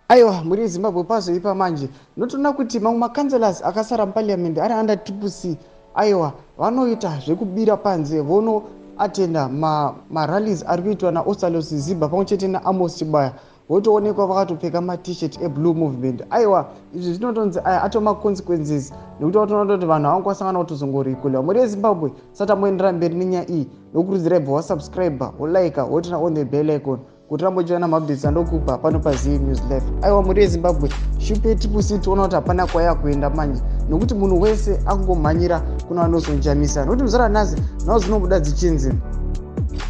Aiwa, mhuri yeZimbabwe, pazoipa manje. Notoona kuti mamwe macouncillors akasara muparliament ari under Triple C, aiwa, vanoita zvekubira panze, vonoatenda marallies ari kuitwa naOstallos Siziba pamwe chete naAmos Chibaya, votoonekwa vakatopfeka maT-shirt eblue movement. Aiwa, izvi zvinotonzi aya atova maconsequences, nekuti vatoona kuti vanhu havangwasangana kutozongorikulewa. Mhuri yeZimbabwe, sati amboendera mberi nenyaya iyi, nokurudzirai bva wasubscribe, wolike, woturn on the bell icon kuti rambo uchiwana maupdates andokupa pano paZive News Life. Aiwa, mhuri yeZimbabwe, ship yeTriple C toona kuti hapana kwaya kuenda manje, nokuti munhu wese akungomhanyira kuna vaNelson Chamisa, nokuti muzara nhasi nhau dzinobuda dzichinzi,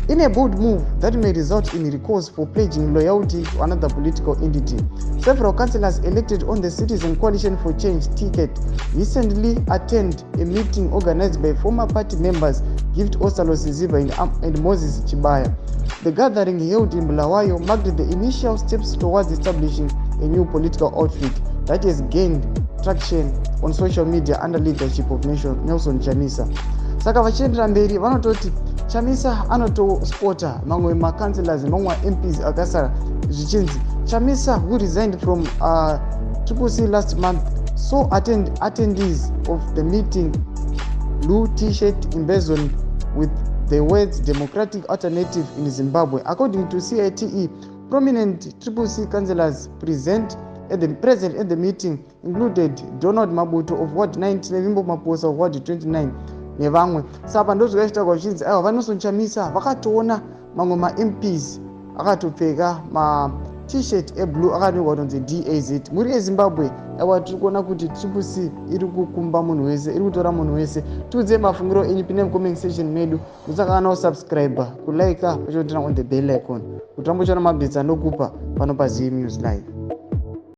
"In a bold move that may result in recalls for pledging loyalty to another political entity, several councillors elected on the Citizen Coalition for Change ticket recently attend a meeting organized by former party members Gift Ostallos Siziba and Moses Chibaya. The gathering, held in Bulawayo, marked the initial steps towards establishing a new political outfit that has gained traction on social media under leadership of Nelson Chamisa." Saka vachiendera mberi vanototi Chamisa anotosupporta mamwe macouncillors nemamwe maMPs akasara, zvichinzi Chamisa, who resigned from Triple C last month, saw attendees of the meeting blue T-shirt emblazoned with the words "Democratic Alternative in Zimbabwe." According to CITE, prominent Triple C councillors present at the meeting included Donald Mabuto of Ward 19, Nevimbo Maposa of Ward 29, nevamwe. Saka ndo zvikachitakwa zvichinzi, aiwa, vaNelson Chamisa vakatoona mamwe maMPs akatopfeka maT-shirt eblue akanyorwa kutonzi DAZ. Mhuri yeZimbabwe, aiwa, tiri kuona kuti Triple C iri kukumba munhu wese, iri kutora munhu wese. Tiudzei mafungiro enyu, pinde mucomment section medu. Musakana kusubscribe, kulike, pachoturn on the bell icon kuti rambochiona maupdates andokupa pano paZive News Live.